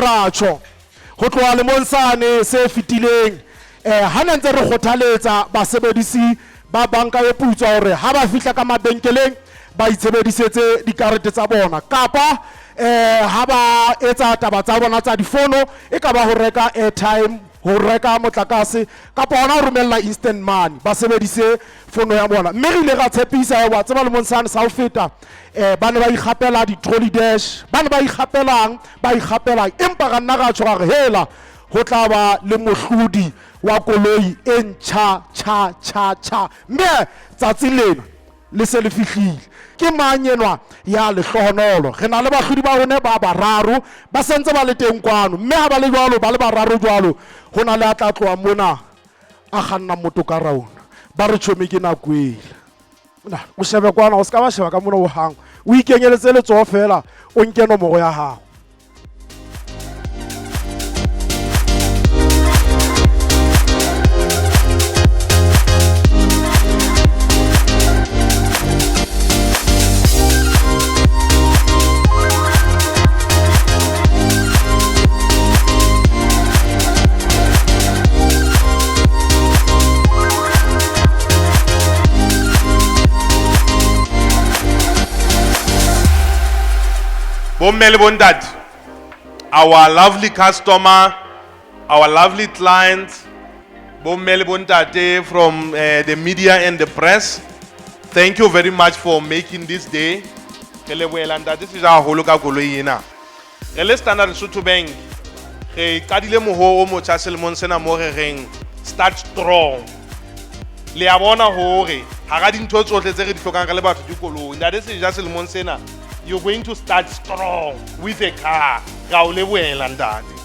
Ra tjho ho tloha lemong sane se fetileng eh ha ne ntse re kgothaletsa basebedisi ba banka e putswa hore ha ba fihla ka mabenkeleng ba itshebedisetse dikarete tsa bona kapa eh ha ba etsa taba tsa bona tsa difono, e ka ba ho reka airtime, ho reka motlakase kapa hona ho romella instant money, ba sebedise fono ya bona. Mme re ile ra tshepisa, wa tseba, lemong sane sa ho feta ba ne ba ikgapela di-trolley dash, ba ne ba ikgapelang, ba ikgapelang, empa ra nna ra tjho ra re hela ho tla ba le mohlodi wa koloi e ntjha tjha tjha tjha. Mme tsatsing lena le se le fihlile. Ke mang enwa ya lehlohonolo? Re na le bahlodi ba rone ba bararo, ba sentse ba le teng kwano, mme ha ba le jwalo, ba le bararo jwalo, ho na le a tla tloha mona a kganna motokara ona. Ba re tjhome ke nako ela na o shebe kwana, o se ka ba sheba ka mona hohang, o ikenyeletse letsoho fela, o nke nomoro ya hao. Bomme le bontate, our lovely customer, our lovely clients, bomme le bontate from the media and the press, thank you very much for making this day. Re lebohela ntate Seja haholo ka koloi ena. Re le Standard Lesotho Bank, re qadile moho o motjha selemong sena mo re reng start strong. Le a bona hore hara dintho tsohle tse re di hlokang re le batho ke koloi. Ntate Seja, selemong sena you're going to start strong with a car. Ra o lebohela, ntate.